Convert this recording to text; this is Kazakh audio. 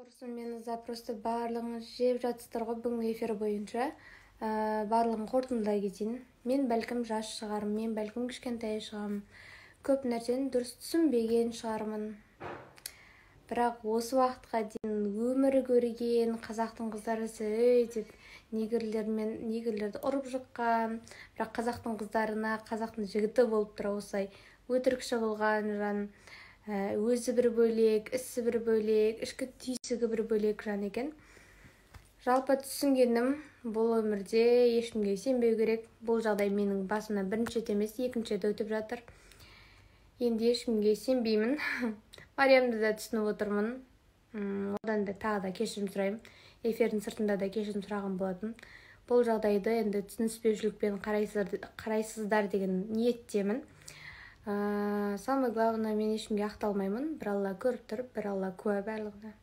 Құрысын, мені запросто барлығыңыз жеп жатсыздар ғой бүгінгі эфир бойынша. Барлығын қорытындылай кетейін. Мен бәлкім жас шығармын, мен бәлкім кішкентай шығармын, көп нәрсені дұрыс түсінбеген шығармын, бірақ осы уақытқа дейін өмір көрген қазақтың қыздары ей деп негрлермен, негрлерді ұрып жыққан, бірақ қазақтың қыздарына қазақтың жігіті болып тұра осылай өтірікші болған жан, өзі бір бөлек, ісі бір бөлек, ішкі түйсігі бір бөлек жан екен. Жалпы түсінгенім: бұл өмірде ешкімге сенбеу керек. Бұл жағдай менің басымнан бірінші рет емес, екінші рет өтіп жатыр. Енді ешкімге сенбеймін. Мариямды да түсініп отырмын. Одан да тағы да кешірім сұраймын. Эфирдің сыртында да кешірім сұраған болатын. Бұл жағдайды енді түсініспеушілікпен қарайсыздар деген ниеттемін. Самое главное, мен ешкімге ақталмаймын. Бір Алла көріп тұр, бір Алла куә барлығына.